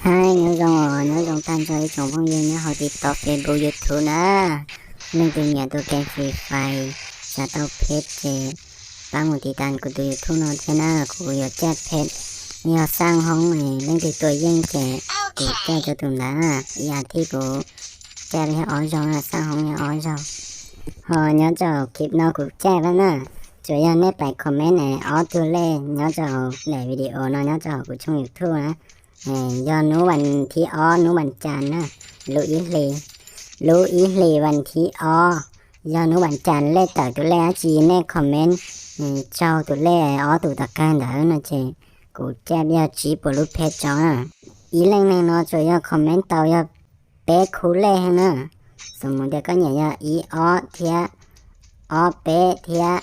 Hais nyob zoo os, nyob zoo tag nrho ib tsoom phooj ywg nyob hauv TikTok, Facebook, YouTube na. Leej twg nyiam tus game Free Fire, xav tau peb ces pab mus tiv tas kuv tus YouTube no thiab na, kuv yuav caij peb yog xaj hoob, leej twg tua yeej ces kuv caij rau tus ntawd na. Ib as thiv kuv caij yog ob zaug na, xaj hoob yog ob zaug. Ho nyob rau clip no kuv caij pab na, tsuas yog nej pais comment ob tug lej nyob rau hauv daim video no nyob rau hauv kuv tshooj YouTube na. Yog hnub vas thib ob, hnub vas cas na, lub ib hlis, lub ib hlis vas thib ob, yog hnub vas cas lej tawm tus lej dab tsi nej comment tsaug tus lej ob tug tom kawg ntawd no ces kuv caij yog tsib puas lub peb rau na. Ib leej neeg no tsuas yog comment tau yog peb khub lej heev na. Xws mus tias koj nyiam yog ib ob thiab ob peb thiab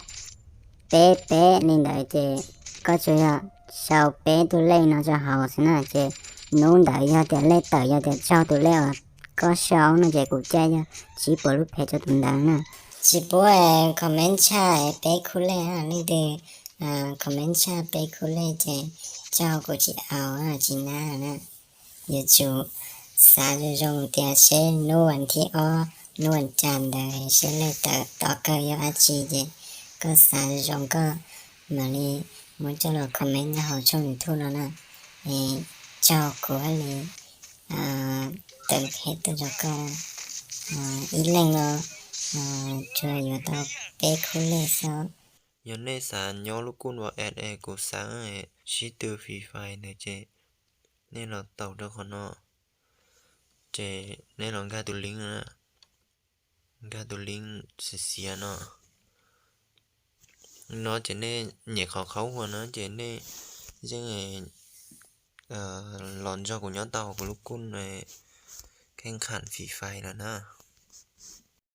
peb peb li ntawd ces koj tsuas yog sau peb tug lej no rau hauv xwb na ces hnub ntawd yog tias lej tawm yog tias tsaug tus lej uas koj sau no ces kuv caij yog tsib puas lub peb rau tus ntawd na. Tsis pub comment tshaj peb khub lej, leej twg comment tshaj peb khub lej ces tsaug kuv tsis au tsis nab na. Yuav tsum xav zoo zoo tias seb hnub vas thib ob, hnub vas cas ntawd seb lej tawm tom kawg yog dab tsi ces koj xav zoo zoo koj mam li muab coj los comment nyob hauv tshooj YouTube no na. Tsaug kuv hais li tawm peb tuaj rau koj. Ib leeg no tsuas yuav tau peb khub lej xwb. Yog nej xav nyob lub kuj ua ad es kuv xav sib tw Free Fire ntawd ces nej los taus rau qhov no, ces nej los nkag tus link no na, nkag tus link xiav xiav no. No ces nej nyem qhov qhaub huas no ces nej yeej los nrog kuv nyob tau kuv lub kuj kheej kham Free Fire lawm na.